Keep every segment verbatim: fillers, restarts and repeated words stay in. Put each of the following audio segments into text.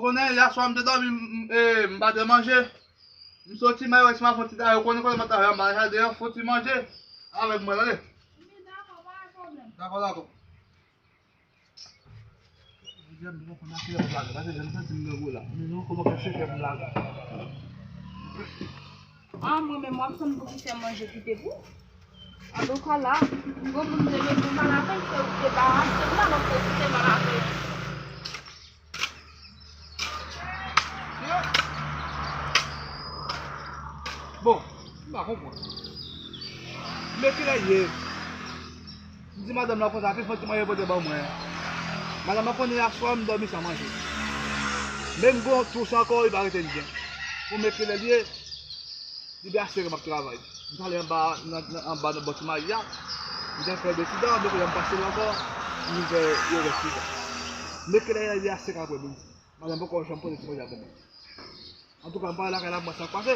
Ou konnen, yèswa m te dòmi, m, m, e, m pa te manje. M soti, m al wè si m ap fè yon ti travay. Ou konnen kote m ap travay anba nan jaden an, fè yon ti manje avèk mwen, tande? Wi, dakò, pa gen pwoblèm. Dakò, dakò. Jodi a, m poko konn a kilè pou m lage, paske jan m santi m grangou la. Men non, kòman fè senk è pou m lage? Ah, mwen menm, w ap tann pou ki fè manje kite pou? Antouka la, m gon pou m te met pou m al avè l, se ou ki te ba, se ou la, lòt se ou ki te ba l avè l. Bon, m pa konprann. Men kilè l ye? M di madanm nan konsa, pi fò ti manje pote ban mwen. Madanm nan konnen yèswa m dòmi san manje. Menm gon twous ankò, li pa rete l byen. Bon, men kilè l ye? Depi a senk è m ap travay. M t ale anba, nan, nan, anba nan bò ti mayi a. M te fè de sidan, men kounye a m pase l ankò, m vin fè yon rès sidan. Men kilè l ye a senk è aprè midi. Madanm poko janm pote ti manje a ban mwen. Antouka, m prale lakay la, m wè sa k pase.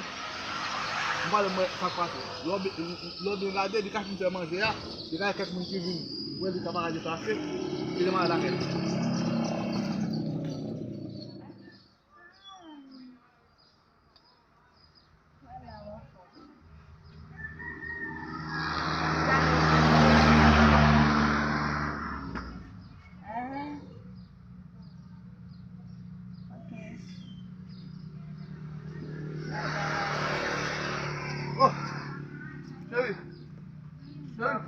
M prale, m wè sa k pase. Lè w byen, lè w byen gade, li ka fin fè manje a, li ka gen kèk moun ki vin wè li ka pa ka deplase, li demann lakay la. Oh, cheri. Cheri.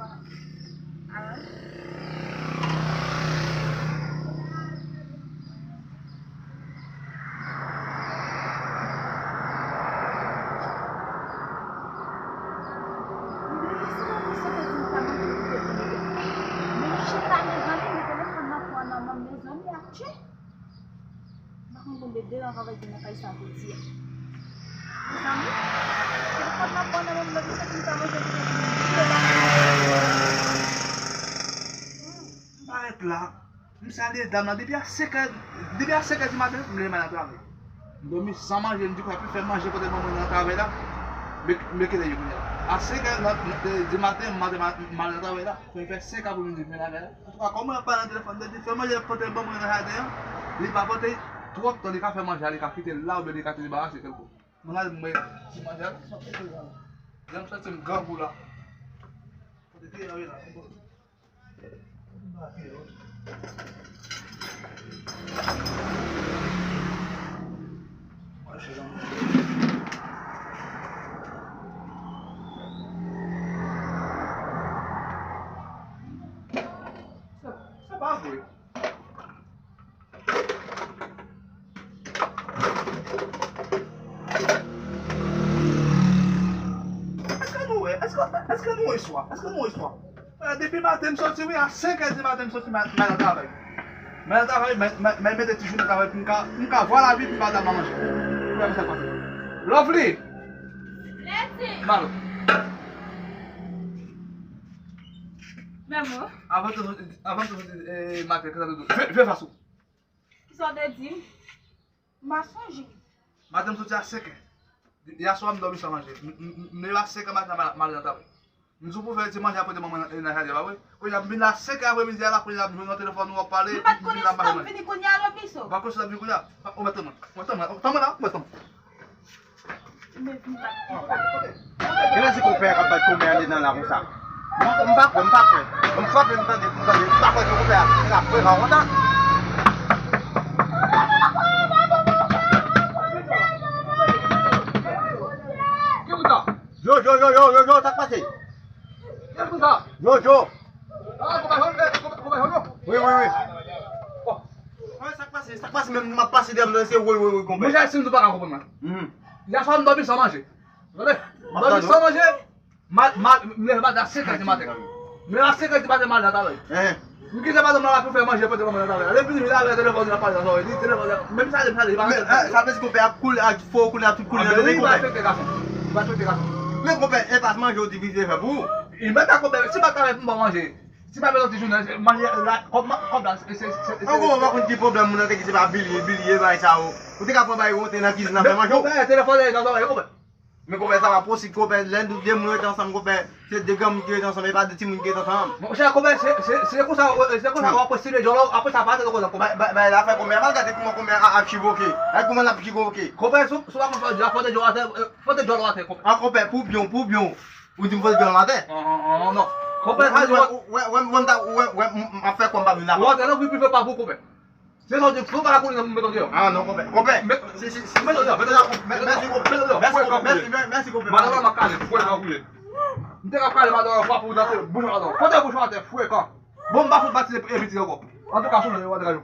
Men chita, mezanmi, men telefòn nan pran nan men m, mezanmi, atchè. M pa konn konbyen deranj avèk vin nan kay sa jodi a. Mezanmi, telefòn nan pran nan men m, mezanmi, se pou m ta manje pou mwen. M parèt la, m salye dam nan depi a senk è, depi a senk è di maten, m leve m al nan travay. M dòmi san manje, m di kounye a pou fè manje pote ban mwen nan travay la. Men, men kilè ye kounye a? A senk è nan, nan, di maten, m maten, m al nan travay la. Fè, fè senk aprèmidi, m vin travay la. Antouka, kòman y ap pale nan telefòn, li di fè manje pote ban mwen nan jaden an, li pa pote, twòp tan, li ka fè manje a, li ka kite l la, oubyen li ka te debarase kèlkonk. Mwen gade, mwen, ti manje a, sa fè jan m santi m grangou la. Kote te ye la, se bon. Sa, sa pa vre. Èske nou wè? Èske, èske nou wè swa? Èske nou wè swa? Eh, depi maten m soti, wi, a senk è di maten m soti, m al, m al nan travay. M al nan travay, m al, m al, m al mete ti jou nan travay pou m ka, pou m ka vwa lavi, pou m ka ta manje. Ou wè sa k pase? Lovely! Malo. Menm ou? Avan te soti, avan te soti, eh, maten, kisa te di? Vye, vye fas ou. Kisa w te di m? M pa sonje. Maten m soti a senk è. Yèswa m dòmi san manje. M, m, m, m leve a senk è maten an, m al, m al nan travay. M di w pou fè ti manje a pote ban mwen nan, nan jaden, pa vre? Kounye a m vin la senk è aprèmidi a la, kounye a m jwenn nan telefòn ou w ap pale, m pa t konnen si t ap vini kounye a, Lobiso. M pa konn si t ap vini kounye a. Ou mèt tann mwen. Ou mèt tann mwen. Tann mwen la, ou mèt tann mwen. Genlè se konpè a k ap bat konpè a anndan la konsa. M, m pa kwè, m pa kwè. Ban m frape, m tande, m tande. M pa kwè se konpè a. Se la frè a konsa. Ki konsa? Yo, yo, yo, yo, yo, yo, sa k pase? Ki konsa? Yo, yo. Ah, konpè Jojo, konpè, konpè Jojo. Wi, wi, wi. Bon. Sa k pase, sa k pase menm, m ap pase dèyè m nan, se wi, wi, wi, konpè. Monchè, si m di w pa ka konprann mwen. Mhm. Yèswa m dòmi san manje. Tande? M dòmi san manje. M al, m al, m leve maten a senk è di maten. Men a senk è di maten, m al nan travay. Hein. M kite madanm nan la pou fè manje, pote ban mwen nan travay. Lè m vini, m lave telefòn nan, pale nan zòrèy li, telefòn nan, menm sa, menm sa, li pa. Men, eh, sa vle di konpè ap koule, ap fè w koule, ap tout koule nan men konpè. Li pa respekte gason. Li pa respekte gason. Men konpè, e pa manje w di vin fè pou ou. E mwen ta konpè, si m pa travay pou m pa manje. Si m pa fè yon ti jounen, manje la, kòb, kòb la, se, se, se, se. Ankò, ou pa konn ki pwoblèm moun nan te gen, se pa bilye, bilye, bagay sa yo. Ou te ka pran bagay ou te nan kizin nan fè manje w. Konpè, telefòn nan zòrèy, konpè. Men konpè, sa pa posib, konpè, lè nou de moun rete ansanm, konpè, se de granmoun ki rete ansanm, e pa de timoun ki rete ansanm. Monchè, konpè, se, se, se konsa, se konsa w ap posede djòl ou, apre sa pa tande konsa, konpè. Bay, bay, bay la fè konpè, mal gade kouman konpè a, ap chivoke. Gade kouman l ap chivoke. Konpè, sou, sou pa konpè, fò de djòl atè, fò de djòl atè, konpè. An konpè, pou byen, pou byen. Ou di m fò de djòl atè? Non, non, non, non. Konpè, sa di wè, wè, wè, m ap fè kòm pa vin la. Ou antre nan vi prive pa pou konpè. Se sa w di, fò pa la kouri nan mwen tande. Ah non, konpè. Konpè. Si, si, si. Mwen tande, mwen tande. Mèsi, konpè. Mèsi, konpè. Mèsi, mèsi, konpè. Madan m ap kale, fwe nan kouri. M te ka kale madan m pa pou danse, bouch atè. Kote bouch atè, frekan. Bon, m pa fout pati de eviti ankò. Antouka, sou mwen, yo, yo.